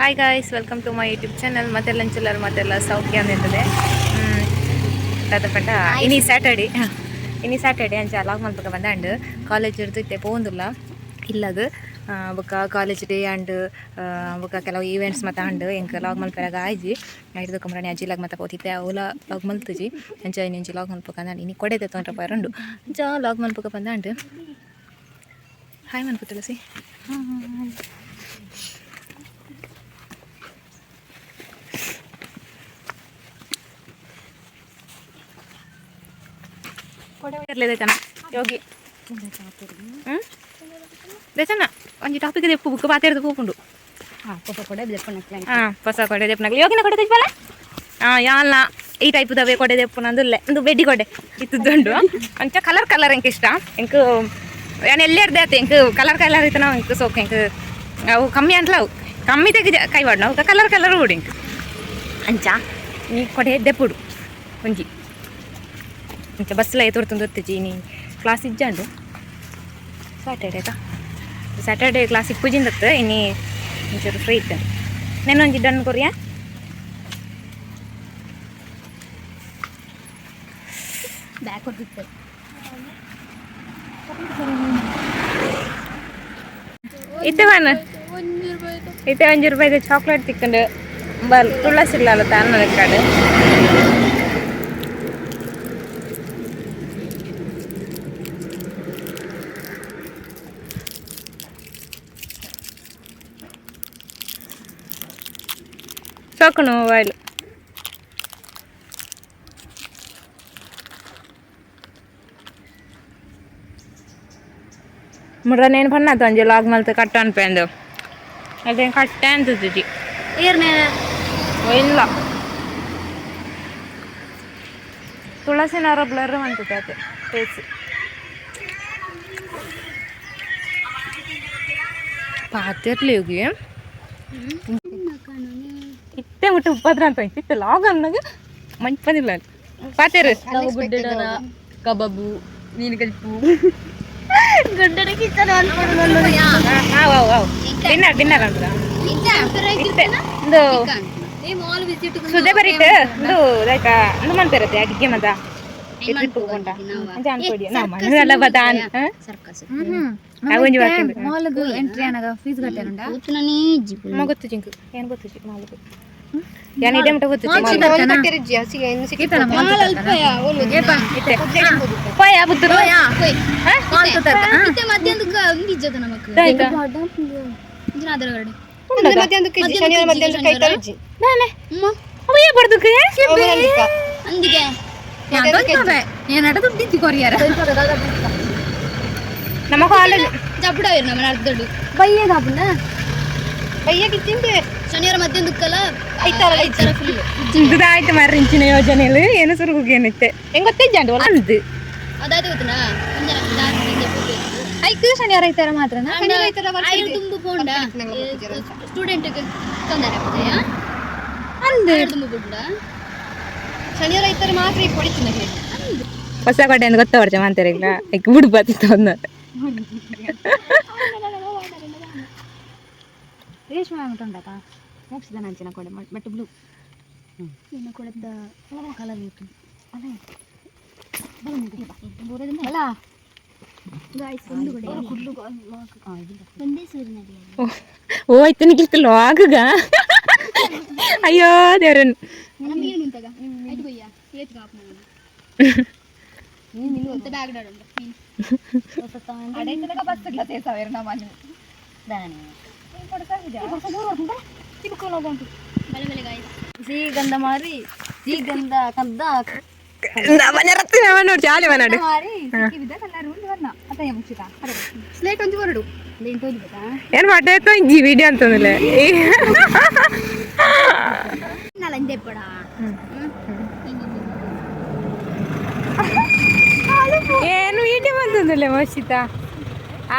Hi guys, welcome to my YouTube channel. ಮತ್ತೆಲ್ಲ ಅಂಚೆಲ್ಲರು ಮತ್ತೆಲ್ಲ ಸೌಖ್ಯ ಅಂದಿರ್ತದೆ. ಪಂಡ ಇನಿ ಸ್ಯಾಟರ್ಡೆ, ಇನಿ ಸ್ಯಾಟರ್ಡೆ. ಅಂಚ ಲಾಗ್ ಮಲ್ಪಕ ಬಂದಂಡ್. ಕಾಲೇಜ್ ಇರ್ದು ಪೋಂದುಲ್ಲ ಇಲ್ಲಗ. ಬೊಕ್ಕ ಕಾಲೇಜ್ ಡೇ ಅಂಡ್, ಬೊಕ್ಕ ಕೆಲವು ಈವೆಂಟ್ಸ್ ಮತ್ತೆ ಅಂಡ್. ಎಂಕ್ ಲಾಗ್ ಮಲ್ಪೆರಾಗ ಆಯ್ಜಿ. ಐದು ಕಂಬ್ರಾಣಿ ಅಜ್ಜಿಲಾಗ್ ಮತ್ತೆ ಪೋತಿತ್ತೆ, ಅವುಲ ಲಾಗ್ ಮಲ್ತುಜಿ. ಅಂಚ ಇನ್ನೊಂಜಿ ಲಾಗ್ ಮಲ್ಪಕ ಅಂದ್ ಇನಿ ಕೊಡೆ ತೊಂಡ್ರ ಪರಂಡು. ಅಂಚ ಲಾಗ್ ಮಲ್ಪಕ ಬಂದಂಡ್. ಹಾಯ್ ಮನ್ಪು ತುಳಸಿ. ಇರ್ಲಿದೈತನ ಯೋಗಿ ಹ್ಞೂ ದೇಚನ ಒಂಜಿ ಟಾಪಿಕ್ ದೆಪ್ಪು, ಬುಕ್ ಪಾತೆರ್ದು ಪೋಪುಂಡು. ಹಾಂ, ಹೊಸ ಕೊಡೆ ದೆಪ್ಪನಾಗಲಿ. ಯೋಗಿನ ಕೊಡೆ ತೆಜ್ಬಲ. ಹಾಂ, ಯಾಲ್ನ ಈ ಟೈಪ್ ದವೆ ಕೊಡೆ ದೆಪ್ಪುನಂದುಲ್ಲೆ. ಒಂದು ಬೆಡ್ಡಿ ಕೊಡೆ ಇತ್ತುಂಡು. ಅಂಚ ಕಲರ್ ಕಲರ್ ಎಂಕ್ ಇಷ್ಟ. ಎಂಕ್ ಯಾನ್ ಎಲ್ಲೆರ್ದೆ ಆತೆ. ಎಂಕ್ ಕಲರ್ ಕಲರ್ ಇತ್ತನ ಎಂಕ್ ಸೋಕು. ಎಂಕ್ ಅವು ಕಮ್ಮಿ ಅಂತಲ, ಅವು ಕಮ್ಮಿ ತೆಗಿ ಕೈ ವಾಡ್ನ. ಅವು ಕಲರ್ ಕಲರ್ ಬೋಡು ಎಂಕ್. ಅಂಚ ನೀ ಕೊಡೆ ದೆಪ್ಪುಡು ಒಂಜಿ. ಅಂಚ ಬಸ್ಲ ಎತ್ತುರ್ತುಂದು ಒತ್ತುಜಿ. ನೀ ಕ್ಲಾಸ್ ಇಜ್ಜಾಂಡು ಸ್ಯಾಟರ್ಡೆ ಆಯ್ತಾ? ಸ್ಯಾಟರ್ಡೆ ಕ್ಲಾಸ್ ಇಪ್ಪುಜಿಂದತ್ತು. ಇನಿ ಒಂಚೂರು ಫ್ರೀ ಇತ್ತು. ನೆನ್ನೊಂಜಿ ಡನ್ ಕೊರಿಯಾ. ಬ್ಯಾಕ್ ಕೊಡ್ತಿತ್ತು. ಇತ್ತೆ ವಾನ ಇತ್ತೆ ಒಂಜಿ ರೂಪಾಯಿದ ಚಾಕ್ಲೇಟ್ ತಿಕ್ಕಂಡು. ಬಲ್ ತುಳಸಿ ಇಲ್ಲ ತಾನ ಲೆಕ್ಕಾಡು. ಸೋಕುನು ಮೊಬೈಲ್. ಮುಡ್ರ ನೇನು ಪಣ್ಣಾತ ಒಂಜಿ ಲಾಗ್ ಮಲ್ತ್ ಕಟ್ಟ ಅನ್ಪೆಂದು. ಅದೇನು ಕಟ್ಟೆ ಅಂತುಜಿ. ಏರ್ನೆ? ಇಲ್ಲ, ತುಳಸಿನಾರ ಬ್ಲರ್ ಮಂತದೆ ಅದೇ ಫೇಸ್. ಪಾತಿರ್ಲಿ ಹೋಗಿ. ಇತ್ತೆ ಮುಟ್ಟು ಉಪ್ಪದ್ರ ಅಂತ ಇತ್ತು. ಲಾಗ್ ಅಂದಾಗ ಮಂಚಪದಿಲ್ಲ ಪಾತೇರು. ಗುಡ್ಡಡ ಕಬಾಬು ಮೀನು ಕಲ್ಪು ಗುಡ್ಡಡ ಕಿತ್ತನ. ಹಾಂ, ವಾವ್ ವಾವ್, ಡಿನ್ನರ್ ಡಿನ್ನರ್ ಅಂತ ಇತ್ತೆ ಒಂದು ಮಾಲ್ ವಿಸಿಟ್. ಸುದೆ ಬರಿಟ್ ಒಂದು ಲೈಕ್ ಒಂದು ಮನ್ಪಿರತ್ತೆ ಅಡಿಗೆ ಮದ ಟ್ರಿಪ್ ಕೊಂಡ ಅಂಚ ಅನ್ಕೊಡಿ ನಾ ಮನದಲ್ಲ ಬದಾನ್. ಸರ್ಕಸ್. ಒಂಜಿ ಬಾಕಿ. ಮಾಲ್ಗ್ ಎಂಟ್ರಿ ಆನಗ ಫೀಸ್ ಕಟ್ಟೆನುಂಡ? ಮ ಗೊತ್ತು ಜಿಂಕು ಏನು ಗೊತ್ತು ಜಿ ಮಾಲ್ಗು. ಯಾನ್ ಇದೇ ಮುಟ್ಟ ಗೊತ್ತು ಜಿ ಮಾಲ್ಗು. ಇತ್ತೆ ಪೋಯ ಬುತ್ತರು. ಮಧ್ಯಾಹ್ನಕ್ಕೆ ಒಂದಿಜ್ಜದ ನಮಕ್. ಆಯ್ತಾ? ನಾನೆ ಅವಯ್ಯ ಬರ್ದುಕ್ಕೆ. ಅಂದಿಗೆ. ಏನಾಟ ದುಡ್ಡಿತ್ತಿ ಕೊರಿಯರ. ನಮ್ಮ ಕಾಲೇಜ್ ಜಬ್ಬಡ ನಮ್ಮ ಅರ್ಧಡು. ಶನಿವಾರ ಮಧ್ಯಾಹ್ನಕ್ಕಲ್ಲ ಐತಾರ ಫುಲ್. ಆಯ್ತು ಮಾರ್ರೆ, ಇಂಚಿನ ಯೋಜನೆಯಲ್ಲಿ ಏನು ಸುರುಗುಗೇನಿತ್ತೆ ಹೆಂಗ್ ಗೊತ್ತಿಜ್ಜಾಂಡು ಅಂದು. ಅದಾದ ಗೊತ್ತನಾ? ಐಕ್ ಶನಿವಾರ ಐತಾರ ಮಾತ್ರನಾ? ಐದು ತುಂಬು ಪೋಂಡ ಸ್ಟೂಡೆಂಟ್ ತೊಂದರೆ ಆಗ್ತದೆ. ಅಂದ್. ತುಂಬು ಪೋಂಡ. ಶನಿವಾರ ಐತಾರ ಮಾತ್ರ ಕೊಡಿತು. ಹೊಸ ಕೊಟ್ಟೆ ಅಂತ ಗೊತ್ತ ವರ್ಷ ಮಾತಾರಿಲ್ಲ. ಲೈಕ್ ಬಿಡು ಬತ್ತಿತ್ತು ಒಂದು. ರೇಷ್ಮೆ ಉಂಟಾ ಮುಗಿಸಿದ ನಂಚಿನ ಕೊಡೆ ಬಟ್ ಬ್ಲೂ. ಇನ್ನು ಕೊಡದ ಕಲರ್ ಇತ್ತು. ಅಲ್ಲ. ಗಾಯ್ಸ್, ಒಂದು ಕೊಡೆ ಒಂದೇ ಸೂರಿನಲ್ಲಿ. ಓ ಆಯ್ತು, ನಿಖಿಲ್ ಲಾಗಗ. ಅಯ್ಯೋ ದೇವ್ರನ್. ನಮಗೆ ಮುಂತಾಗ ಆಯ್ತು ಕೊಯ್ಯ ಏತ್ ಕಾಪ್ ನೀನು ಬ್ಯಾಗ್ ಡಾಡುಂಡು. ಬಸ್ ಸೇರ್ಸಾವೇರು ನಮ್ಮ. ಬಲೆ ಬಲೆ ಗಾಯ್ಸ್. ಶ್ರೀಗಂಧ ಮಾರಿ ಶ್ರೀಗಂಧ ಕಂದ. ನೋಡಿ ಚಾಲಿ ಮನಾಡು. ಮಾರಿ ಸಿಕ್ಕಿಬಿದ್ದ ಕಲ್ಲಾರು ವನ್ನ ಅತಯ ಮುಕ್ಷಿತ. ಸ್ಲೇಟ್ ಒಂದು ಹೊರಡು ಏನು ತೋಜ್ಬೇಕಾ? ಏನು ಮಾಡ್ತಾ ಇಜ್ಜಿ ವಿಡಿಯೋ ಅಂತಂದ್ರೆ. ನಾಲಂದೆ ಪಡ. ಏನು ವಿಡಿಯೋ ಬಂತಂದಿಲ್ಲ ಮೋಷಿತ.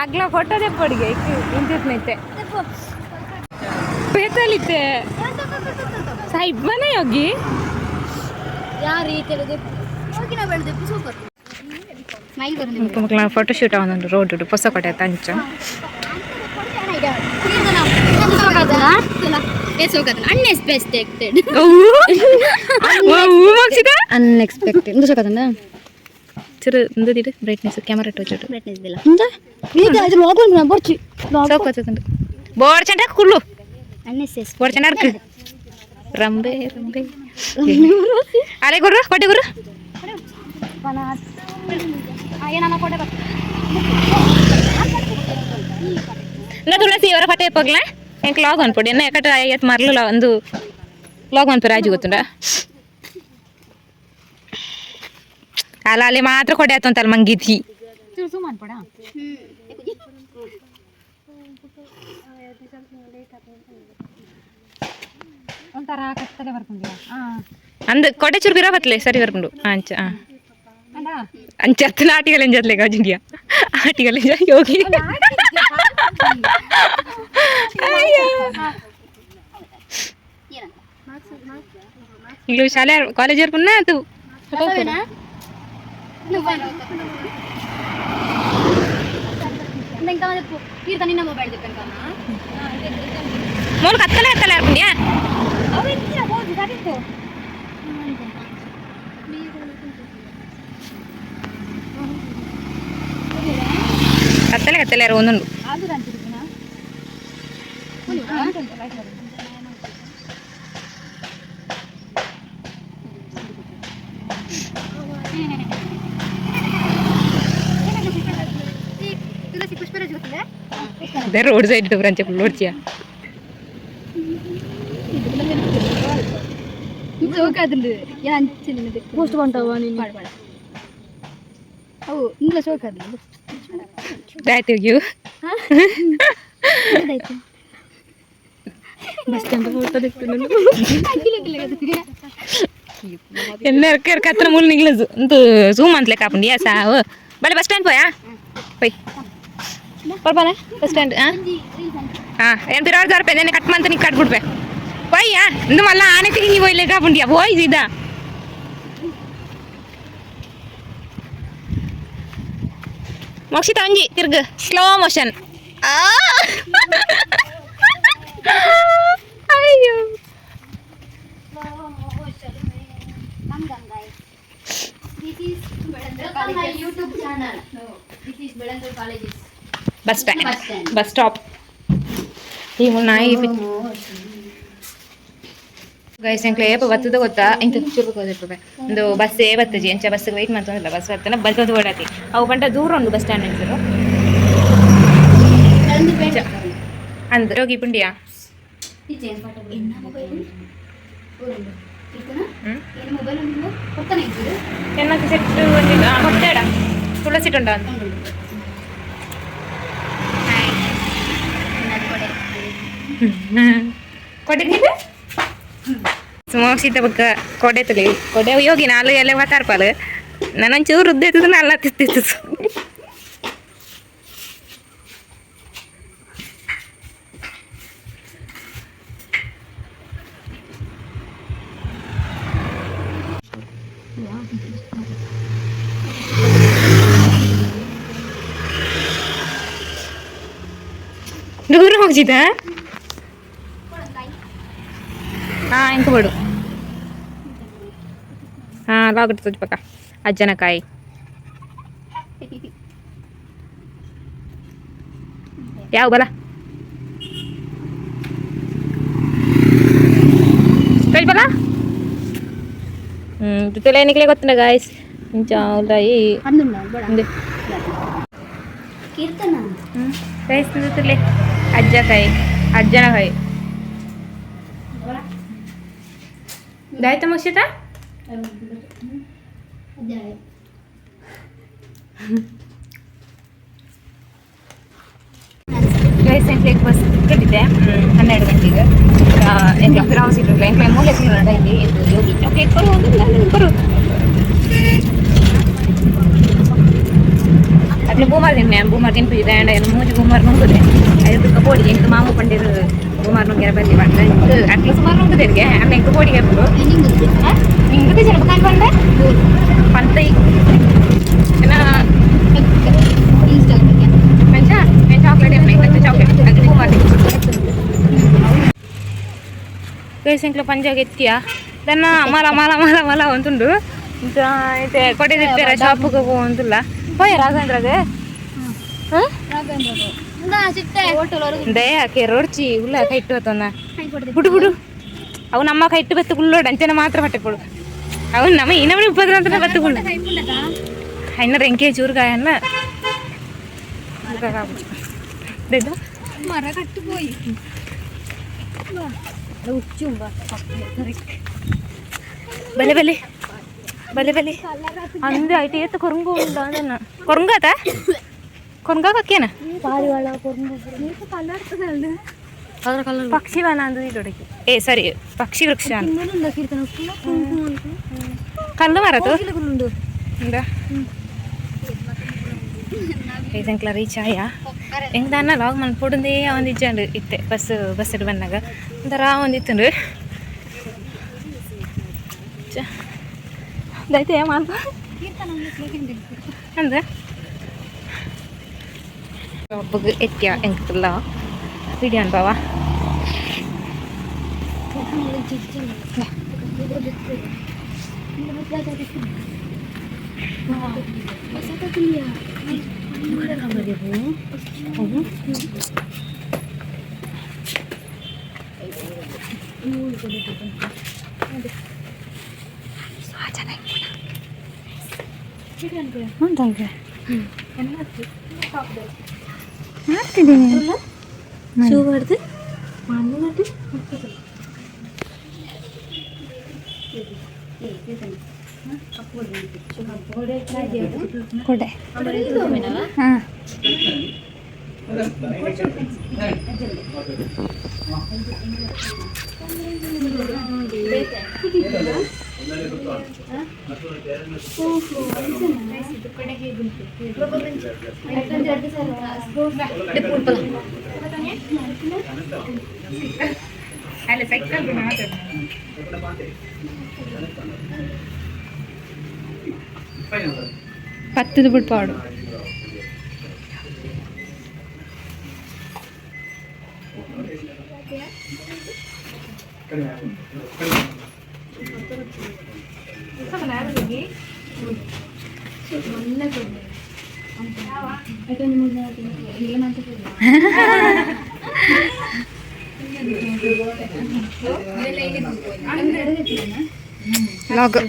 ಆಗ್ಲ ಫೋಟೋ ತೆಪ್ಪಡಿಗೆ ಇಂತಿತ್ನೈತೆ ಬೇತಲಿತ್ತೆ ಸಾಯಿಬ್ಬನ ಯೋಗಿ. ಯಾರು ಈ ತೆಗೆದು ಹೋಗಿನ ಬೆಳೆದೆಪ್ಪು ಸೂಪರ್ ಸ್ಮೈಲ್ ಬರಂದೆ. ಮಕ್ಕಳ ಫೋಟೋ ಶೂಟ್ ಅವನೊಂದು ರೋಡ್ ಹೊಸ ಕೊಟ್ಟೆ ಅಂಚ. ಏ ಸೋಕತನ ಅನ್ಎಕ್ಸ್ಪೆಕ್ಟೆಡ್. ಮೋಕ್ಷಿತ. ಅನ್ಎಕ್ಸ್ಪೆಕ್ಟೆಡ್ ಇಂದು ಸೋಕತನ. ಚುರು ಇಂದದಿಡು ಬ್ರೈಟ್ನೆಸ್ ಕ್ಯಾಮರಾ ಟಚ್ ಇಟ್ಟು. ಬ್ರೈಟ್ನೆಸ್ ಇಲ್ಲ ಇಂದ ಇದು ಲಾಗ್ ಆನ್ ಬರ್ಚಿ. ಸೌಕತ್ತುಂಡು ಬೋರ್ ಚಂಡ ಕುಳ್ಳು. ಅನ್ಎಸ್ಎಸ್. ಬೋರ್ ಚಂಡ ಅರ್ಕು ರಂಬೆ ರಂಬೆ ಅರೆ ಗುರು ಕೊಟ್ಟೆ ಗುರು. ಏನಾನ ಕೊಡೆ ಬರ್ತ. ಇಂದ ತುಳಸಿ ಅವರ ಫಟೆ ಪೋಗ್ಲ ಎಂಕ್ ಲಾಗ್ ಅನ್ಪೊಡಿ ಎನ್ನ ಎಕಟ ಐಯತ್ ಮರ್ಲು ಒಂದು ಲಾಗ್ ಅನ್ಪು ರಾಜು ಗೊತ್ತುಂಡ ಅಲ್ಲ ಅಲ್ಲಿ ಮಾತ್ರ ಕೊಡೆ ಆತಂತಲ್ಲ ಮಂಗಿತಿ. ಚೂರು ಸೂಮ್ ಅನ್ಪಡ. ಒಂಥರ ಕತ್ತಲೆ ಬರ್ಕೊಂಡಿಯ ಹಾಂ. ಅಂದ್ ಕೊಡೆ ಚೂರು ಬಿರ ಬತ್ಲೆ ಸರಿ ಬರ್ಕೊಂಡು ಅಂಚ ಆ. ಅಲ್ಲ. ಅಂಚ ಅತ್ತನ ಆಟಿಗಲ್ ಎಂಜತ್ಲೆ ಗಾಜಿಂಗಿಯ ಆಟಿಗಲ್ ಎಂಜ ಯೋಗಿ. ಅಯ್ಯೋ. ಇಲ್ಲಿ ಶಾಲೆ ಕಾಲೇಜ್ ಪುನ್ನ ಅದು. ಕೀರ್ತನ ನಿನ್ನ ಮೊಬೈಲ್ ದಿಪ್ಪಂಕ. ಮೂಲ ಕತ್ತಲೆ ಕತ್ತಲೆ ಅರ್ಪುಂಡಿಯಾ. ಅವು ಇತ್ತಿನ ಹೋಗಿ ಸರಿತ್ತು. ಕತ್ತಲೆ ಕತ್ತಲೆ ಯಾರು ಒಂದುಂಡು. ಅದು ಅಂತಿರ್ತೀನ. ತುಳಸಿ ಪುಷ್ಪರಾಜ್ ಗೊತ್ತಿದೆ. ಅದೇ ರೋಡ್ ಸೈಡ್ ಬ್ರಾಂಚ್ ಫುಲ್ ಓಡ್ಚಿಯಾ. ಪೋಸ್ಟ್ ಬಂಟವ ನೀನು ಪಾಡ ಅವು ಇಂಗ್ಲ ಸೋಕದ. ಆಯ್ತು you. ಆಯ್ತು. ಬಸ್ ಸ್ಟ್ಯಾಂಡ್ ಫೋಟೋ ಎಲ್ಲ ಇರ್ಕ ಇರ್ಕ ಹತ್ರ ಮೂಲ ನಿಗ್ಲಜು ಇಂತು ಝೂಮ್ ಅಂತಲೇ ಕಾಪುಂಡಿಯಾ ಸಾವು ಬಳೆ ಬಸ್ ಸ್ಟ್ಯಾಂಡ್ ಪೋಯಾ ಪೊಯ್ ಪರ್ಬಾನೆ ಬಸ್ ಸ್ಟ್ಯಾಂಡ್ ಹಾಂ ಹಾಂ ಏನು ಬಿರಾಡ್ ಜಾರ್ಪೆ ನೆನೆ ಕಟ್ ಮಂತ ನೀ ಕಟ್ಬಿಡ್ಪೆ ಪೊಯ್ಯಾ ಇಂದು ಮಲ್ಲ ಆನೆ ತಿಂಗಿ ಪೊಯ್ಲೆ ಕಾಪುಂಡಿಯಾ ಪೋಯ್ ಸೀದಾ. ಮೋಕ್ಷಿತ ಒಂಜಿ ತಿರ್ಗು ಸ್ಲೋ ಮೋಷನ್. ಅಯ್ಯೋ. YouTube channel. This is Bellandur colleges. Bus stand. Bus stand. Bus stop. ಈ ನಾಯಿ ಗೈಸ್ ಎಂಕ್ಲೆ ಏಪ ಬತ್ತದ ಗೊತ್ತಾ? ಇಂತ ಚುರುಕು ಹೋದಿರ್ಪೆ ಒಂದು ಬಸ್ ಏ ಬತ್ತಜಿ ಎಂಚ ಬಸ್ಗೆ ವೆಯ್ಟ್ ಮಾಡ್ತಂದಿಲ್ಲ. ಬಸ್ ಬರ್ತಾನೆ ಬಲ್ತದ ಓಡಾತಿ ಅವು ಬಂಟ ದೂರ ಉಂಡು ಬಸ್ ಸ್ಟ್ಯಾಂಡ್ ಅಂಚರು. ಬೆಳಂದೂರು ಪೇಟೆ. ಅಂದ್ ರೋಗಿ ಪುಂಡಿಯಾ. ಎನ್ನ ಮೊಬೈಲ್ ಹ್ಮ್. ಏನು ಮೊಬೈಲ್ ಉಂಟು ಕೊಡ್ತಾನೆ ಇದ್ದೀರು. ಎನ್ನಕ್ಕೆ ಸೆಟ್ ಒಂಜಿ ಕೊಟ್ಟೇಡ ತುಳಸಿ ಉಂಡ ಅಂತ. ಕೊಟ್ಟಿದ್ದೀನಿ ಮೋಕ್ಷಿತ ಬೊಕ್ಕ ಕೊಡೆ ತುಲಿ ಕೊಡೆ ಯೋಗಿ ನಾಲು ಎಲೆ ಮಾತಾಡ್ಪಾಲು ನಾನೊಂಚೂರು ಉದ್ದ ಇತ್ತು ನಲ್ಲ ತಿತ್ತಿತ್ತು. ದೂರ ಹೋಗ್ಸಿದ ಹಾಂ ಇಂಕ ಬಿಡು ಹಾಂ ಲಾಗ್ ಪಕ್ಕ ಅಜ್ಜನಕಾಯಿ ಯಾವ ಬಲ ಕೈ ಬಲ ಹ್ಞೂ ಜೊತೆಲೆ ನಿಕ್ಲೆ ಗೊತ್ತಿಲ್ಲ ಗಾಯ್ಸ್ ಇಂಚ ಉಲ್ಲಾಯಿ. ಅಂದುಂಡ ಬೇಡ. ಇಂದೆ. ಕೀರ್ತನ. ಹ್ಞೂ ಗೈಸ್ ಜೊತೆಲೆ ಅಜ್ಜಕಾಯಿ ಅಜ್ಜನಕಾಯಿ ದಾಯ್ತ ಮುಗಿಸಿತಾ. ಅದೇ. ಗೈಸ್ ಎಂಕ್ಲೆಗ್ ಬಸ್ ಟಿಕೆಟ್ 12 ಗಂಟೆಗೆ ಎಂಕ್ಲೆ ಫಿರಾವ್ ಸೀಟ್ ಉಂಟು ಎಂಕ್ಲೆ ಮೂಲೆ ಡೈಲಿ ಇದು ಯೋಗಿ ಚಾಕ್ಲೇಟ್ ಕೊರು ಒಂದು ಕೊರು ಅಟ್ಲೆ ಬೂಮಾರ್ ತಿನ್ನೆ ಬೂಮಾರ್ ತಿನ್ಪಿದೆ ಆ್ಯಂಡ್ ಏನು ಮೂಜಿ ಬೂಮಾರ್ ನುಂಗುದೆ ಐದು ಬೋಡಿ ಎಂಕ್ ಮಾಮು ಪಂಡಿರು ಬೂಮಾರ್ ನುಂಗ್ಯಾರ ಬಲ್ಲಿ ಪಂಡ ಎಂಕ್ ಅಟ್ಲೆ ಸುಮಾರು ನುಂಗುದೆರ್ಗೆ ಅಣ್ಣ ಎಂಕ್ ಬೋಡಿಗೆ ಹಾಕುಡು ನಿಂಗುದೆ ಜನ ಕಾನ್ ಪಂಡೆ ಪಂತೈ ಏನ. ಮಂಚ ಚಾಕ್ಲೇಟ್ ಏನು ಚಾಕ್ಲೇಟ್ ಅದು ಬೂಮಾರ್ ತಿನ್ಪು. ಗೈಸ್ ಎಂಕ್ಲ ಪಂಜಾಗ ಎತ್ತಿಯ ದನ್ನ ಮಲ ಮಲ ಮಲ ಮಲ ಅಂತುಂಡು ಇತ್ತೆ ಕೊಡೆ ದಿಪ್ಪೆರ ಶಾಪುಗ ಪೋವಂದುಲ್ಲ ಪೋಯ ರಾಘವೇಂದ್ರಗ. ದಯ ಕೆರೋಡ್ಚಿ ಉಲ್ಲ ಕೈಟ್ಟು ಬತ್ತೊಂದ ಬಿಡು ಬಿಡು. ಅವು ನಮ್ಮ ಕೈಟ್ಟು ಬತ್ತು ಕುಳ್ಳೋಡು ಅಂಚನೆ ಮಾತ್ರ ಪಟ್ಟೆಪೋಡು. ಅವು ನಮ್ಮ ಈ ನಮ್ಮನೆ ಉಪದ್ರ ಅಂತ ಬತ್ತುಕೊಂಡು అయిన రెంకే చూరుగాయన్న ಮರ ಕಟ್ಟು ಪೋಯಿ. ಬಲೆ ಬಲೆ ಬಲೆ ಬಲೆ ಅಂದೆ ಆಯ್ತು. ಏತು ಕೊರಂಗು ಉಂಡ ಅದನ್ನ ಕೊರಂಗಾತ ಕೊರಂಗ ಕಕ್ಕೇನ ಪಕ್ಷಿ ವನ ಅಂದು ಇದೊಡಕ್ಕೆ. ಏ ಸಾರಿ, ಪಕ್ಷಿ ವೃಕ್ಷ ಕಲ್ಲು ಮರತು എന്താ ಇದಂಕ್ಲ ರೀಚ್ ಆಯ. ಹೆಂಗೆ ದಾನ ಲಾಗ್ ಮನ್ಪೊಡುಂದೇ ಒಂದಿಜ್ಜಂಡು ಇತ್ತೆ ಬಸ್ ಬಸ್ ಬಂದಾಗ ಒಂಥರ ಒಂದಿತ್ತುಂಡು ದೈತೆ ಮಾಲ್ಪ ಅಂದ ഷോപ്പുക്ക് എത്തിയ എനിക്കുള്ള വീഡിയോ അനുഭവ. ಶೂ ಮಾಡ್ದು. ಕೊಡೆ ಹಾಂ. ಅಲ್ಲ ಸೈಕಲ್ ಪತ್ತದ ಬಿಡ್ಪಾಡು. ಲಾಗ್.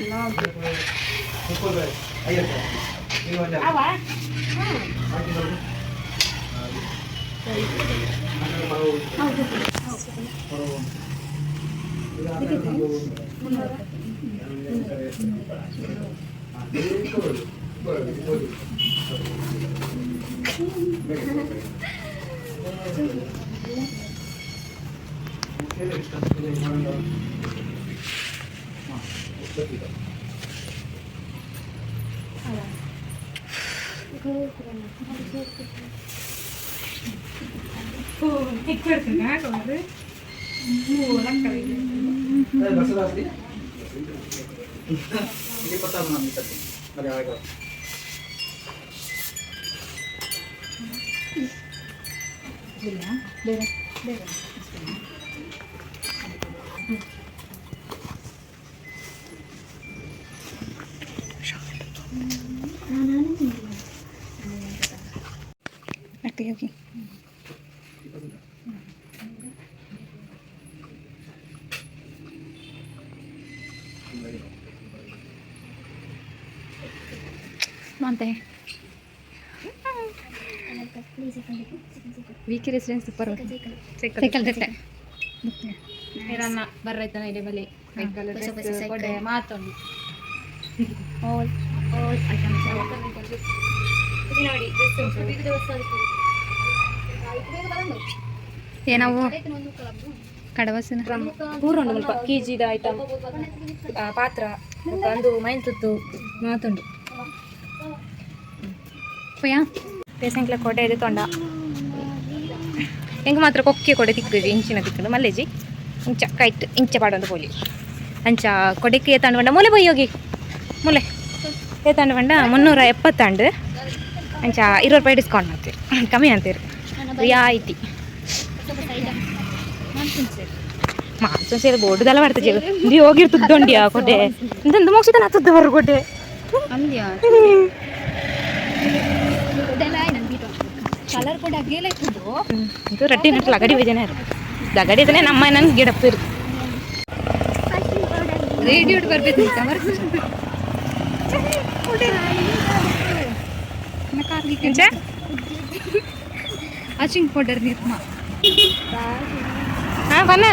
ಯೋಗಿ. ಮತ್ತೆ ವಿಕಿ ರೆಸಿಡೆನ್ಸ್ ಸೂಪರ್. ಸೈಕಲ್ ಜೊತೆ ಬರ್ರೈತನ ಇದೆ ಬಲೆ ಸೈಕಲ್ ಕೊಡೆ ಮಾತೊಂದು. ಆಲ್ ಆಲ್ ಐಟಮ್ಸ್. ನೋಡಿ. ಏನವು ಕಡವಸಿನ. ಪೂರ ಉಂಡು ಮುಲ್ಪ ಕೆಜಿದ ಐಟಮ್, ಪಾತ್ರ ಬೊಕ್ಕ ಒಂದು ಮೈನ್ ತುತ್ತು ಮಾತುಂಡು. ಪಯ್ಯ. ಪೇಸೆಂಕ್ಲ ಕೊಡೆ ಇದೆ ತೊಂಡ. ಎಂಕ್ ಮಾತ್ರ ಕೊಕ್ಕೆ ಕೊಡೆ ತಿಕ್ಕುಜಿ, ಇಂಚಿನ ತಿಕ್ಕುಂಡು ಮಲ್ಲೇಜಿ. ಇಂಚ ಕೈಟ್ ಇಂಚ ಪಾಡೊಂದು ಪೋಲಿ. ಅಂಚ ಕೊಡೆಕ್ಕೆ ಏತಾಂಡು ಪಂಡ ಮೂಲೆ ಪೊಯ್ಯೋಗಿ ಮೂಲೆ ಏತಾಂಡು ಪಂಡ 370. ಅಂಚ 20 ರೂಪಾಯಿ ಡಿಸ್ಕೌಂಟ್ ಮಾಡ್ತೀರಿ, ಕಮ್ಮಿ ಅಂತೀರಿ, ರಿಯಾಯಿತಿ. ಮಾಂಸ ಸೇರಿ ಬೋರ್ಡ್ದೆಲ್ಲ ಬರ್ತದೆ. ಇದು ಹೋಗಿರ್ತದ್ದೊಂಡಿಯ ಕೊಡೆ ಇಂತಂದು ಮೋಕ್ಷಿತ ತುದ್ದ ಬರು ಕೊಡೆ. ಅಂದ್ಯಾ ಕಲರ್ ಕೂಡ ಅಗೇಲ ಇತ್ತು. ಇದು ರೊಟ್ಟಿ ನಟ್ಟು ಲಗಡಿ ಬೇಜಾನ ಲಗಡಿ ಇದನ್ನೇ ನಮ್ಮ ನನ್ಗೆ ಗಿಡಪ್ಪ. ರೇಡಿಯೋ ಬರ್ಬೇಕು. ಎಂಚ? ವಾಷಿಂಗ್ ಪೌಡರ್ ನಿರ್ಮ. ಹಾ ಬನ್ನ.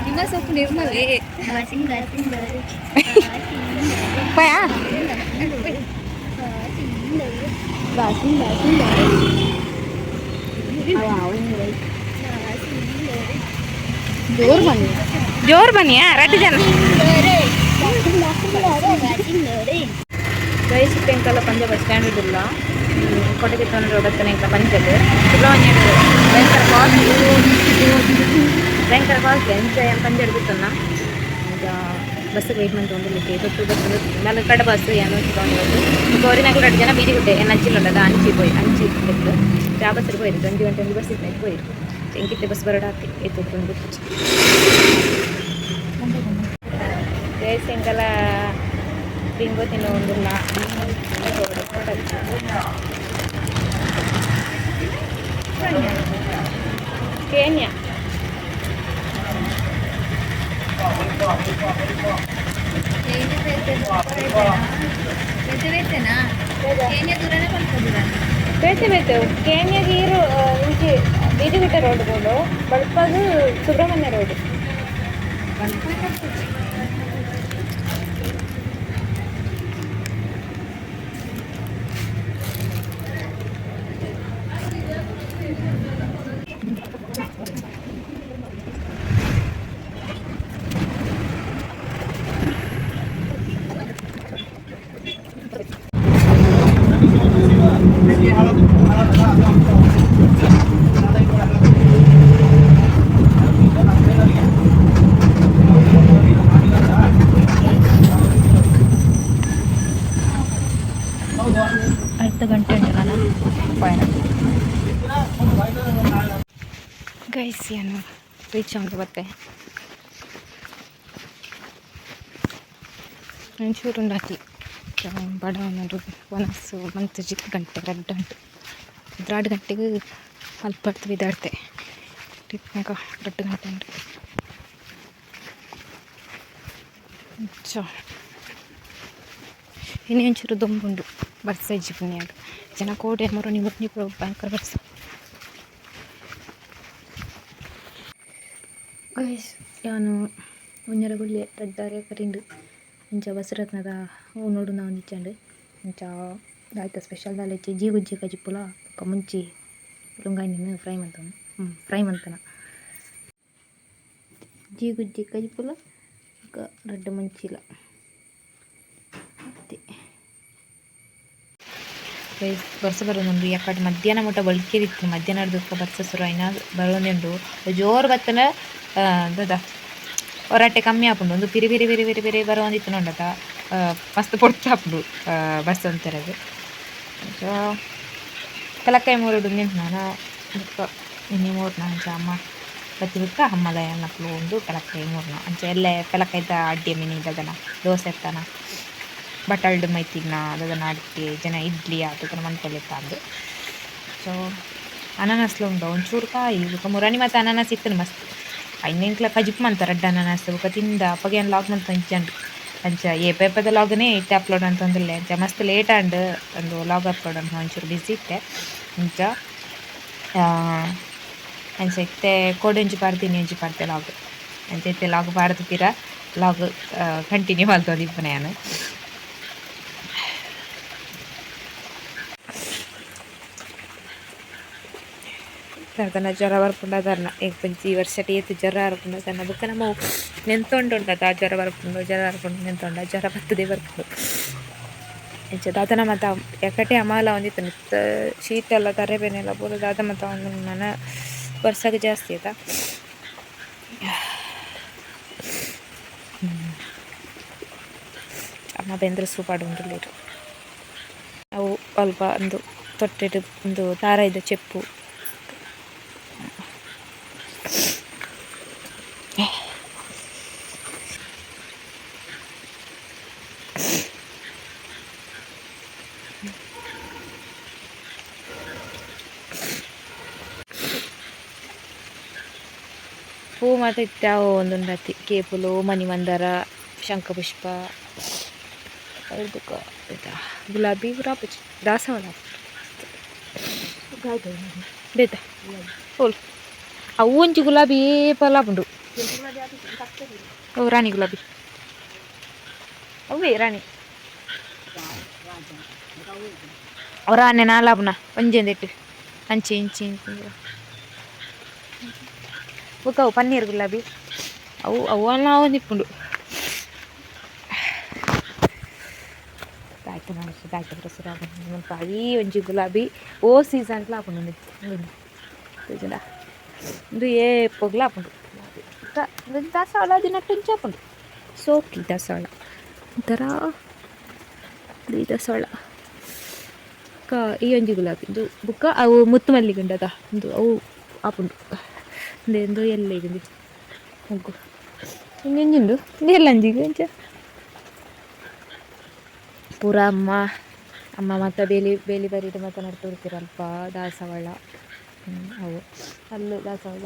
ನಿಮ್ಮ ಸೊಪ್ಪು ನಿರ್ಮಲೇ. ಪಯಾ. ಜೋರು ಬನ್ನಿ. ಜೋರು ಬನ್ನಿಯಾ ರಡ್ಡು ಜನ. ಜಯಸಿಟ್ಟೆಂಕಲ್ಲ ಪಂಜ ಬಸ್ ಸ್ಟ್ಯಾಂಡ್ ಇದಿಲ್ಲ. ಕೊಟ್ಟಗೆ ರೋಡ್ ಹತ್ತನ ಇಂಕ ಪಂಜಡ್ ಸುಬ್ರಹ್ಮಣ್ಯ ಭಯಂಕರ ಕಾಸ್ಟ್ಲಿ, ಭಯಂಕರ ಕಾಸ್ಟ್ಲಿ. ಅಂಚ ಏನು ಪಂಜಡ್ ಗೊತ್ತನ್ನ ಈಗ ಬಸ್ಸಿಗೆ ವೆಯ್ಟ್ ಮಂತ್ ಒಂದು ತೊಟ್ಟು ಬಸ್ ಮೇಲೆ ಕಡ ಬಸ್ ಏನು ಸುಬ್ರಹ್ಮಣ್ಯ ಬಸ್. ಗೌರಿನಾಗ ಎರಡು ಜನ ಬೀದಿ ಗುಡ್ಡೆ ಏನು ಅಚ್ಚಿಲ್ಲದ ಅಂಚಿ ಪೋಯ್ ಅಂಚಿ ಬಿಟ್ಟು ಆ ಬಸ್ಸಿಗೆ ಪೋಯಿರು. 1 ಗಂಟೆ ಒಂದು ಬಸ್ ಇತ್ತು ಪೋಯಿರು. ಎಂಕಿತ್ತೆ ಬಸ್ ಬರೋಡಾತಿ ಎತ್ತು ಒಂದು ಜಯಸಿಂಗಲ ಬಿಂಗೋ ತಿನ್ನೋ ಒಂದಿಲ್ಲ. ಕೇನ್ಯಾ. ಬೇತೆ ಬೇತೆ ಕೇನ್ಯಾಗ ಈರು ಇಂಚಿ ಬೀದಿಗುಡ್ಡೆ ರೋಡ್ ಬೋಡು ಬಳ್ಪಾಗ ಸುಬ್ರಹ್ಮಣ್ಯ ರೋಡ್. ಅರ್ಧ ಗಂಟೆ ಉಂಟು ನಾನು. ಗೈಸ್, ಏನು ರೀಚ್ ಅಂತ ಬತ್ತೆ. ಒಂಚೂರು ಉಂಡಾತಿ ಬಡ ಒಂದೊಂದು ಒನಸು ಮಂತ್ ಜಿಕ್ ಗಂಟೆ ರಡ್ಡು ಉಂಟು 2 ಗಂಟೆಗೆ ಅಲ್ಪ ಬಿದ್ದಾಡ್ತೆ ಟಿಪ್ನಾಗ 2 ಗಂಟೆ ಉಂಟು. ಚ ಇನ್ನೇ ಒಂಚೂರು ದೊಂಬುಂಡು ಬರ್ಸ ಇಜ್ಜಿ ಪುಣ್ಯಾಗ ಜನ ಕೋಡೆ ಮರು ನೀವು ಭಯಂಕರ ಬರ್ಸ. ಗೈಸ್, ಯಾನು ಒಂಜರ ಗುಳ್ಳೆ ರಡ್ಡಾರೆ ಕರಿಂಡು. ಇಂಚ ಬಸರತ್ನದ ಅವು ನೋಡು ನಾವು ನಿಚ್ಚಂಡು. ಇಂಚ ದಾಯ್ತ ಸ್ಪೆಷಲ್ ದಾಲ ಇಜ್ಜಿ. ಜೀಗುಜ್ಜಿ ಕಜಿಪುಲ ಬೊಕ್ಕ ಮುಂಚಿ ಲುಂಗಾಯಿನ ಫ್ರೈ ಮಂತನ. ಫ್ರೈ ಮಂತನ ಜೀಗುಜ್ಜಿ ಕಜಿಪುಲ ಬೊಕ್ಕ ರಡ್ಡ್ ಮುಂಚಿಲ ಅತ್ತೆ. ಗೈಸ್, ಬರ್ಸ ಬರೋದುಂಡು. ಯಾಕಂದ್ರೆ ಮಧ್ಯಾಹ್ನ ಮುಟ್ಟ ಬಳ್ಕೇರಿತ್ತು. ಮಧ್ಯಾಹ್ನ ಬೊಕ್ಕ ಬರ್ಸ ಸುರು ಆಯ್ನ ಬರೋದುಂಡು. ಜೋರು ಬತ್ತನ ದಾದ ಒರಾಟೆ ಕಮ್ಮಿ ಆಪುಂಡು. ಒಂದು ಪಿರಿ ಪಿರಿ ಪಿರಿ ಪಿರಿ ಪಿರಿ ಬರೋಂದಿತ್ತು ಉಂಡತ ಮಸ್ತ್ ಪೊರ್ತು ಆಪುಂಡು ಬರ್ಸ ಅಂತಿರೋದು. ಪೆಲಕಾಯಿ ಮೂರುಡು ನಾನ ಬೊಕ್ಕ ಇನಿ ಮೂರ್ನ. ಅಂಚ ಅಮ್ಮ ಬತ್ತಿ ಬೊಕ್ಕ ಅಮ್ಮದ ಎನ್ನಕ್ಲು ಒಂದು ಪೆಲಕಾಯಿ ಮೂರ್ನ. ಅಂಚ ಎಲ್ಲೆ ಪೆಲಕಾಯ್ದ ಅಡ್ಡೆ ಮಿನಿ ದದನ ದೋಸೆ ಎತ್ತನ ಬಟಲ್ಡ್ ಮೈತಿಗ್ನ ದದನ ಅಡ್ಡೆ ಜನ ಇಡ್ಲಿ ಆತದನ ಮನ್ಪೊಲಿತ್ತ ಅಂದು. ಸೊ ಅನಾನಸ್ಲ ಉಂಡು ಒಂಚೂರು ಕಾಯಿ ಬೊಕ್ಕ ಮುರಾನಿ ಮತ್ತು ಅನಾನಸ್ ಇತ್ತು ಮಸ್ತ್. ಐನೆಂಕ್ಲ ಕಜಿಪು ಮಂತ ರಡ್ಡ್ ಅನಾನಸ್ ಬೊಕ್ಕ ತಿಂದ. ಅಪ್ಪಗೆ ಏನು ಲಾಗ್ ಮಂತ ಅಂಚ ಅಂಚ ಏಪೇಪದ ಲಾಗ್ನೇ ಇತ್ತೆ ಅಪ್ಲೋಡ್ ಅಂತಂದಿಲ್ಲ. ಅಂಚ ಮಸ್ತ್ ಲೇಟ್ ಆಂಡ್ ಒಂದು ಲಾಗ್ ಅಪ್ಲೋಡ್ ಅಂತ ಒಂಚೂರು ಬಿಸಿ ಇತ್ತೆ. ಅಂಚ ಅಂಚ ಇತ್ತೆ ಕೋಡೆ ಒಂಜಿ ಪಾಡ್ತೀನಿ, ಒಂಜಿ ಪಾಡ್ತೆ ಲಾಗ್. ಅಂಚ ಇತ್ತೆ ಲಾಗ್ ಪಾಡ್ದು ಪಿರ ಲಾಗ್ ಕಂಟಿನ್ಯೂ ಮಲ್ತೊಂದಿಪ್ಪುನೆ ಯಾನ್. ದಾದನ ಜ್ವರ ಬರ್ಪುಂಡ ದಾದನ ಎಂಕ್ ಈ ವರ್ಷ ಏತ್ ಜ್ವರ ಬರ್ಪುಂಡು ದಾದನ. ಬೊಕ್ಕ ನಮ್ಮ ನೆಂತೊಂಡುಂಡತ ಜ್ವರ ಬರ್ಪುಂಡು, ಜ್ವರ ಬರ್ಪುಂಡು ನೆಂತೊಂಡ ಜ್ವರ ಬತ್ತದೇ ಬರ್ಪುಂಡು. ಇಂಚ ದಾದನ ಮಾತ ಎಕಟೆ ಅಮಾಲ ಒಂದಿತ್ತು ಶೀತ ಎಲ್ಲ ತರೆ ಬೇನೆ ಎಲ್ಲ ಪೂರ ದಾದ ಮಾತ ಒಂದು ನನ ವರ್ಷಕ್ಕೆ ಜಾಸ್ತಿ ಆಯ್ತಾ. ಅಮ್ಮ ಬೆಂದ್ರೆ ಸೂಪಾಡು ಉಂಡುಲ್ಲೆರ್ ಅವು ಅಲ್ಪ ಒಂದು ತೊಟ್ಟೆಡ್ ಒಂದು ತಾರಾಯಿದ ಚೆಪ್ಪು. ಪೂ ಮಾತ ಇತ್ತೆ ಅವು ಒಂದುಂಡತಿ ಕೇಪುಲು ಮಣಿಮಂದರ ಶಂಖಪುಷ್ಪ ಬೊಕ್ಕ ಗುಲಾಬಿ ಪೂರ ದಾಸವಾಳ ಬೇತ ಹೋಲ್ ಅವು ಒಂಜಿ ಗುಲಾಬಿ ಏಪಲ ಆಪುಂಡು. ಓ ರಾಣಿ ಗುಲಾಬಿ ಅವೇ ರಾಣಿ ಒರಾನೆ ನಾಲಾಪುನ ಒಂಜೊಂದೆಟ್ಟು ಅಂಚೆ ಇಂಚೆ ಇಂಚೆ ಬೊಕ್ಕ ಅವು ಪನ್ನೀರ್ ಗುಲಾಬಿ ಅವು ಅವು ಒಂದಿಪ್ಪುಂಡು. ಆಯ್ತು ನಾನು ಆಯ್ತು ಪ್ರಸುರ ಮುಲ್ಪ ಈ ಒಂಜಿ ಗುಲಾಬಿ ಓ ಸೀಸನ್ಲ ಆಪುಂಡು ತೋಜುಂಡ ಉಂದು ಏಪೊಗ್ಲ ಆಪುಂಡು. ಬೊಕ್ಕ ದಾಸವಾಳ ದಿನಟ್ಟು ಇಂಚ ಆಪುಂಡು ಸೋಕಿ ದಾಸವಾಳ ಒಂಥರ ಈ ದಾಸವಾಳ. ಬೊಕ್ಕ ಈ ಒಂಜಿ ಗುಲಾಬಿ ಇಂದು ಬೊಕ್ಕ ಅವು ಮುತ್ತು ಮಲ್ಲಿಗೆ ಉಂಡದ ಉಂದು ಅವು ಆಪುಂಡು. ಉಂದು ಇಂದು ಎಲ್ಲೆಗ್ ಉಂದು ಮೊಗ್ಗು ಒಂಜಿ ಉಂಡು ಉಂದು ಎಲ್ಲಂಜಿಗ್ ಅಂಚ ಪೂರ ಅಮ್ಮ ಅಮ್ಮ ಮಾತ ಬೇಲಿ ಬೇಲಿ ಬರಿಡ್ ಮಾತ ನಡ್ತುರ್ಪೆರ್ ಅಲ್ಪ ದಾಸವಾಳ ಅವು ಅಲ್ಲು ದಾಸವಾಳ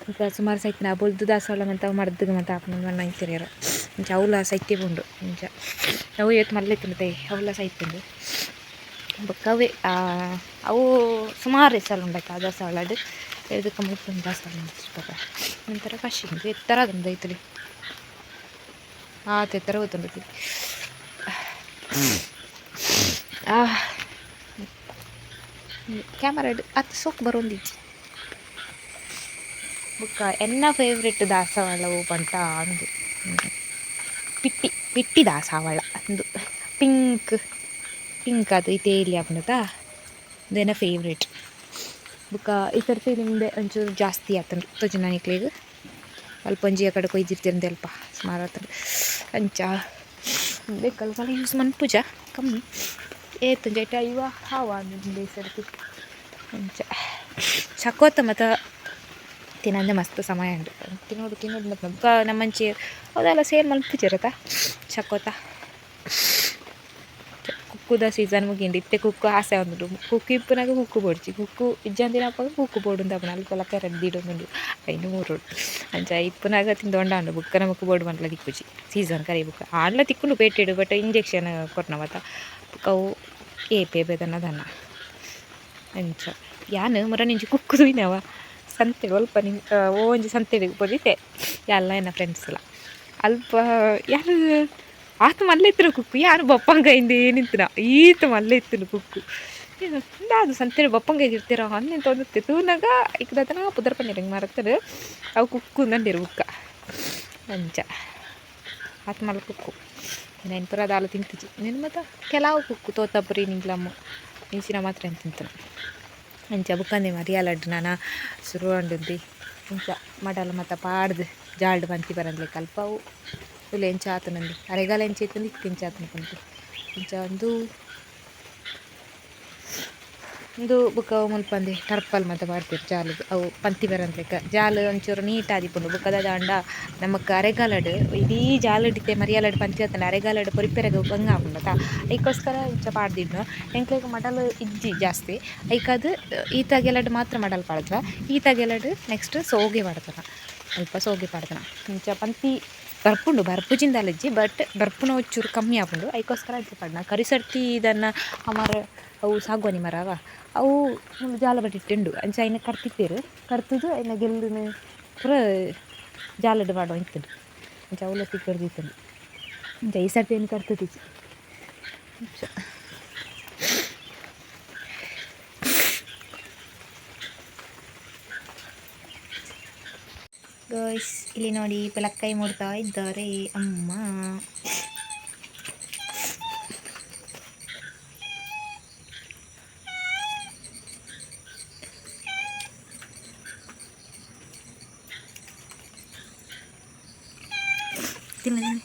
ಬೊಕ್ಕ ಸುಮಾರು ಸೈತಿನ ಬೊಲ್ದು ದಾಸವಾಳ ಮಾತ ಮರ್ದ್ಗ್ ಮಾತ ಆಪುಂಡು ಮಣ್ಣ ಇತ್ತೆರ್ ಅಂಚ ಅವುಲ ಸೈತೆ ಪೋಂಡು ಅಂಚ ಅವು ಏತ್ ಮಲ್ಲ ಇತ್ತುಂಡು ತೈ ಅವುಲ ಸೈತುಂಡು. ಬೊಕ್ಕ ಅವೇ ಅವು ಸುಮಾರು ಎಸಲ್ ಉಂಡತ ಆ ದಾಸವಾಳಡ್ ಎದುಕ ಮುಲ್ಪ ದಾಸವಾಳ ಒಂಥರ ಖುಷಿ ಉಂಡು ಎತ್ತರ ಆತುಂಡು ದೈತುಲು ಆತ್ ಎತ್ತರ ಗೊತ್ತುಂಡು ಕ್ಯಾಮರಾಡ್ ಅತ್ ಸೋಕು ಬರೊಂದಿಜ್ಜಿ. ಬೊಕ್ಕ ಎನ್ನ ಫೇವ್ರೆಟ್ ದಾಸವಾಳ ಒವು ಪಂಡ ಉಂದು ಪಿಟ್ಟಿ ಪಿಟ್ಟಿ ದಾಸವಾಳ ಉಂದು ಪಿಂಕ್ ಪಿಂಕ್ ಆದ್ ಇತ್ತೆ ಎಲ್ಯ ಆಪುಂಡತ ಉಂದು ಎನ್ನ ಫೇವ್ರೆಟ್. ಬೊಕ್ಕ ಈ ಸರ್ತಿ ನಿಂಬೆ ಒಂಚೂರು ಜಾಸ್ತಿ ಆತುಂಡು ತೋಜುಂಡ ನಿಕ್ಲೆಗ್ ಅಲ್ಪ ಒಂಜಿ ಆ ಕಡೆ ಕೊಯ್ದಿರ್ತೆರ್ ಅಲ್ಪ ಸುಮಾರು ಆತುಂಡು ಅಂಚ ಬೇಕಲ್ಪ ಯೂಸ್ ಮನ್ಪುಜ ಕಮ್ಮಿ ಏತುಂಜ ಐಟ್ 50 ಆವ ಉಂದು ಈ ಸರ್ತಿ ಅಂಚ ಚಕೋತ ಮಾತ ತಿನಂದೆ ಮಸ್ತ್ ಸಮಯ ಉಂಡು ತಿನೋಡು ತಿನೋಡು ಮತ್ತ ಬೊಕ್ಕ ನಮ್ಮಂಚಿ ಅವುದೆಲ್ಲ ಸೇಲ್ ಮನ್ಪುಜೆರತ ಚಕೋತ. ಕುಕ್ಕುದ ಸೀಸನ್ ಮುಗಿಂಡು ಇತ್ತೆ ಕುಕ್ಕು ಆಸೆ ಆವೊಂದುಂಡು ಕುಕ್ಕು ಇಪ್ಪುನಗ ಕುಕ್ಕು ಬೋಡ್ಚಿ ಕುಕ್ಕು ಇಜ್ಜಂದಿನಪಗ ಕುಕ್ಕು ಬೋಡುಂದು ಆಪುಂಡು ಅಲ್ಪ ಲಕ್ಕ ದೀಡೊಂದುಂಡು ಐನ್ ಮೂರೊಡು ಅಂಚ ಇಪ್ಪುನಗ ತಿಂದೊಂಡ ಬೊಕ್ಕ ನಮಕ್ ಬೋಡು ಪಂಡಲ ತಿಕ್ಕುಜಿ ಸೀಸನ್ ಕರಿ ಬೊಕ್ಕ ಆಂಡಲ ತಿಕ್ಕುಂಡು ಪೇಟೆಡ್ ಬಟ್ ಇಂಜೆಕ್ಷನ್ ಕೊರ್ನ ಮಾತ ಬೊಕ್ಕ ಅವು ಏಪೆ ಬೇದನ ದನ ಅಂಚ ಯಾನ್ ಮುರ ಕುಕ್ಕು ತೂಯಿನವ ಸಂತೆಡ್ ಒಲ್ಪ ನಿಂಕ್ ಒಂಜಿ ಸಂತೆಡ್ ಪೋದಿತ್ತೆ ಯಾನ್ಲ ಎನ್ನ ಫ್ರೆಂಡ್ಸ್ಲ ಅಲ್ಪ ಯಾನ್ ಆತ್ ಮಲ್ಲ ಇತ್ತಿನ ಕುಕ್ಕು ಯಾನ್ ಬಪ್ಪಂಗಾಯಿಂದೇ ನಿಂತಿನ ಈತ್ ಮಲ್ಲ ಇತ್ತಿನ ಕುಕ್ಕು ದಾದ ಸಂತೆಡ್ ಬಪ್ಪಂಗಾಯಿ ಇರ್ತೀರ ಅಂದ್ ತೋಜುತ್ತೆ ತೂನಗ ಐಕ್ ದಾದನ ಪುದರ್ ಪನ್ನೆರ್ ಎಂಕ್ ಮರತ್ಂಡ್ ಅವು ಕುಕ್ಕು ಅಂದ್ ಬುಕ್ಕ ಅಂಚ ಆತ್ ಮಲ್ಲ ಕುಕ್ಕು ನೆನ್ ಪೂರ ದಾಲ ತಿಂತಿಜಿ ನೆನ್ ಮಾತ ಕೆಲವು ಕುಕ್ಕು ತೋತಾಪುರಿ ನಿಂಕ್ಲಮ್ಮ ಇಂಚಿನ ಮಾತ್ರ ಎಂಕ್ ತಿಂತುನ ಅಂಚ ಬುಕ್ಕಂದೆ ಮರಿಯಲಡ್ ನನ ಸುರು ಆಂಡುಂದು ಇಂಚ ಮಡಲ್ ಮಾತ ಪಾಡ್ದ್ ಜಾಲ್ಡ್ ಪಂತಿ ಬರಂದ್ಲೆಕ ಅಲ್ಪ ಅವು ತೂಲೆ ಎಂಚ ಆತುಂಡು ಅರೆಗಾಲ ಎಂಚ ಇತ್ತುಂಡು ಇತ್ತೆ ಎಂಚ ಆತುಂಡು ಪಂದ್ ಇಂಚ ಉಂದು ಉಂದು ಬೊಕ್ಕ ಮುಲ್ಪ ಒಂಜಿ ಟರ್ಪಲ್ ಮಾತ ಪಾಡ್ದೆರ್ ಜಾಲ್ಗ್ ಅವು ಪಂತಿ ಬರಂದ್ಲೆಕ ಜಾಲ್ ಒಂಚೂರು ನೀಟ್ ಆದಿಪ್ಪುಂಡು ಬೊಕ್ಕ ದಾದ ಪಂಡ ನಮಕ್ ಅರೆಗಾಲಡ್ ಇಡೀ ಜಾಲ್ಡ್ ಇತ್ತೆ ಮರಿಯಲಡ್ ಪಂತಿ ಬತ್ತುಂಡ ಅರೆಗಾಲಡ್ ಪೊರಿಪೆರೆಗ್ ಬಂಗ ಆಪುಂಡತ ಐಕೋಸ್ಕರ ಇಂಚ ಪಾಡ್ದಿಡ್ನು ಎಂಕ್ಲೆಗ್ ಮಡಲ್ ಇಜ್ಜಿ ಜಾಸ್ತಿ ಐಕಾದ್ ಈ ತಗೆಲಡ್ ಮಾತ್ರ ಮಡಲ್ ಪಾಡ್ದ ಈ ತಗೆಲಡ್ ನೆಕ್ಸ್ಟ್ ಸೋಗೆ ಪಾಡ್ದನ ಅಲ್ಪ ಸೋಗೆ ಪಾಡ್ದನ ಇಂಚ ಪಂತಿ ಬರ್ಪುಂಡು ಬರ್ಪುಜಿಂದಾಲ ಇಜ್ಜಿ ಬಟ್ ಬರ್ಪುನ ಒಂಚೂರು ಕಮ್ಮಿ ಆಪುಂಡು ಐಕೋಸ್ಕರ ಇಂಚ ಪಾಡ್ನ ಕರಿಸರ್ತಿ ಇದನ್ನ ಅಮರ ಅವು ಸಾಗುವಾನಿ ಮರವ ಅವು ಜಾಲ ಬಟ್ಟಿಟ್ಟುಂಡು ಅಂಚ ಐನ್ ಕಡ್ತಿತ್ತೆರ್ ಕಡ್ತುದು ಐನ ಗೆಲ್ಲುನು ಪೂರ ಜಾಲಡ್ ಪಾಡೊಂದಿತ್ತುಂಡು ಅಂಚ ಅವುಲ ತಿಕ್ಕೊಂದಿತ್ತುಂಡು ಅಂಚ ಈ ಸರ್ತಿ ಐನ್ ಕಡ್ತುದಿಜ್ಜಿ ಅಂಚ. ಗೈಸ್ ಇಲ್ಲಿ ನೋಡಿ ಪೆಲಕ್ಕಾಯಿ ಮೂಡ್ತಾ ಇದ್ದಾರೆ ಅಮ್ಮ. ತಿನ್ನು ತಿನ್ನು.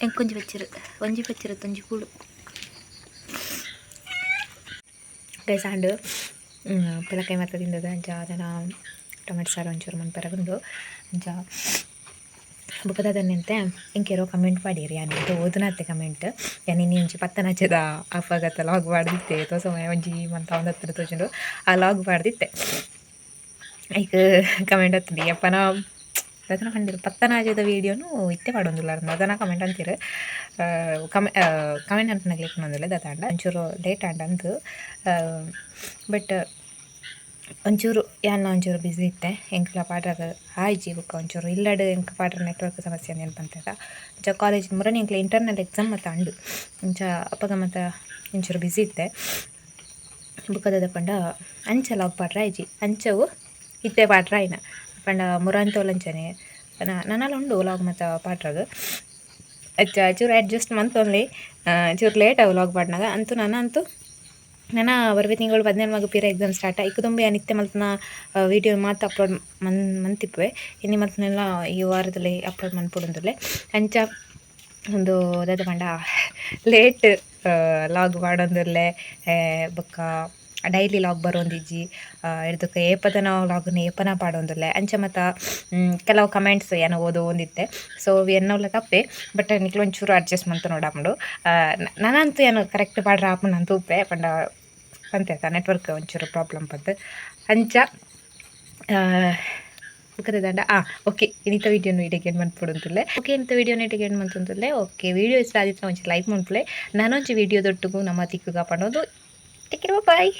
ಎಂಕೊಂಜಿ ಬಚ್ಚಿರು ಒಂಜಿ ಬಚ್ಚಿರು ಒಂಜಿ ಕೂಡು ಗೈಸ್ ಆಂಡ್ ಪೆಲಕಾಯಿ ಮಾತ ತಿಂದದ ಅಂಚ ಅದನ್ನ ಟೊಮೆಟೊ ಸಾರು ಒಂಚೂರು ಮನ್ಪೆರೆ ಉಂಡು ಅಂಚ. ಬೊಕ ಎಂಕೇರೋ ಕಮೆಂಟ್ ಪಾಡೀರಿ. ಯಾನ್ ಇತ್ತೆ ಓದುನತ್ತೆ ಕಮೆಂಟ್. ಯಾನ್ ಇನಿ ಒಂಜಿ ಪತ್ತನಾಜೆದ ಅಪಗತ ಲಾಗ್ ಪಾಡ್ದಿತ್ತೆ. ಏತೋ ಸಮಯ ಒಂಜಿ ಮಂತ್ ಆವೊಂದು ತೋಜುಂಡು, ಆ ಲಾಗ್ ಪಾಡ್ದಿತ್ತೆ. ಐಕ್ ಕಮೆಂಟ್ ಬತ್ತುಂಡು, ಯಪ್ಪನ ದಾದನ ಪಂಡೆರ್, ಪತ್ತನಾಜೆದ ವೀಡಿಯೋನು ಇತ್ತೆ ಪಾಡೊಂದುಲ್ಲಾರ್ ದಾದನ ಕಮೆಂಟ್ ಅಂತೀರು. ಕಮೆಂಟ್ ಅನ್ಪುನಕ್ಲೆಗ್ ಪನೊಂದುಲ್ಲೆ, ದಾದಾಂಡ ಒಂಚೂರು ಲೇಟ್ ಆಂಡ್ ಅಂದ್. ಬಟ್ ಒಂಚೂರು ಯಾನ್ಲ ಒಂಚೂರು ಬ್ಯುಸಿ ಇತ್ತೆ, ಎಂಕ್ಲ ಪಾಡ್ರಾಗ ಆಯ್ಜಿ. ಬೊಕ್ಕ ಒಂಚೂರು ಇಲ್ಲಡ್ ಎಂಕ್ ಪಾಡ್ರ ನೆಟ್ವರ್ಕ್ ಸಮಸ್ಯೆ ಅಂದ್ ಪಂತೆದ. ಅಂಚ ಕಾಲೇಜ್ ಮುರನಿ ಎಂಕ್ಲ ಇಂಟರ್ನಲ್ ಎಕ್ಸಾಮ್ ಮಾತ ಅಂಡು, ಅಂಚ ಅಪಗ ಮಾತ ಒಂಚೂರು ಬ್ಯುಸಿ ಇತ್ತೆ. ಬೊಕ್ಕ ದಾದ ಪಂಡ, ಅಂಚ ಲಾಗ್ ಪಾಡ್ರ ಆಯ್ಜಿ, ಅಂಚವು ಇತ್ತೆ ಪಾಡ್ರ ಆಯ್ನ ಪಂಡ ಮುರಾಂತೋಲ್ ಅಂಚನೆ ನನಲ ಉಂಡು ಲಾಗ್ ಮಾತ ಪಾಡ್ರಾಗ. ಅಚ್ಚ ಚೂರು ಅಡ್ಜಸ್ಟ್ ಮಂತೊನ್ಲಿ, ಚೂರು ಲೇಟ್ ಅವು ಲಾಗ್ ಪಾಡ್ನಾಗ ಅಂತೂ. ನನ ಅಂತೂ ನನ ಬರ್ಬೆ ತಿಂಗಳು 17 ಮಗ ಪಿರ ಎಕ್ಸಾಮ್ ಸ್ಟಾರ್ಟ್. ಐಕ್ ದುಂಬು ಯಾನ್ ಇತ್ತೆ ಮಲ್ತಿನ ವೀಡಿಯೋ ಮಾತ ಅಪ್ಲೋಡ್ ಮಂತಿಪ್ಪುವೆ. ಇನಿ ಮಲ್ತಿನೆಲ್ಲ ಈ ವಾರದಲ್ಲಿ ಅಪ್ಲೋಡ್ ಮನ್ಪೊಡುಂದುಲ್ಲೆ. ಅಂಚ ಒಂದು ದಾದ ಪಂಡ, ಲೇಟ್ ಲಾಗ್ ಪಾಡೊಂದುಲ್ಲೆ. ಬೊಕ್ಕ ಡೈಲಿ ಲಾಗ್ ಬರೋಂದಿಜ್ಜಿ. ಎಡ್ದಕ್ಕ ಏಪದನ ಲಾಗ್ನ ಏಪನ ಪಾಡೊಂದುಲ್ಲೆ. ಅಂಚ ಮಾತ ಕೆಲವು ಕಮೆಂಟ್ಸ್ ಯಾನ್ ಓದೊಂದಿತ್ತೆ. ಸೊ ಎನ್ನವುಲ ತಪ್ಪೆ, ಬಟ್ ನಿಕ್ಲು ಒಂಚೂರು ಅಡ್ಜಸ್ಟ್ ಮಂತ್ ನೋಡಾಪುಂಡು. ನನಂತೂ ಯಾನ್ ಕರೆಕ್ಟ್ ಪಾಡ್ರ ಆಪುಂಡು ಅಂತ ಉಪ್ಪೆ. ಪಂಡ ಪಂತೆ ನೆಟ್ವರ್ಕ್ ಒಂಚೂರು ಪ್ರಾಬ್ಲಮ್ ಪಂದ್. ಅಂಚ ಬೊಕ್ಕ ದಾದಂಡ, ಓಕೆ, ಇನಿತ ವೀಡಿಯೋನು ಇಡೆಗ್ ಎಂಡ್ ಮನ್ಪೊಡುಂತುಲ್ಲೆ. ಓಕೆ, ಇನಿತ ವೀಡಿಯೋನ ಇಡೆಗ್ ಎಂಡ್ ಮಂತೊಂದುಲ್ಲೆ. ಓಕೆ, ವೀಡಿಯೋ ಇಷ್ಟ ಆದಿತ್ತು ಒಂಚೂರು ಲೈಕ್ ಮನ್ಪುಲೆ. ನನೊಂಜಿ ವೀಡಿಯೋದೊಟ್ಟುಗು ನಮ್ಮ ತಿಕ್ಕುಗ ಪನೊಂದು, ಟೇಕ್ ಕೇರ್, ಬಾಯ್.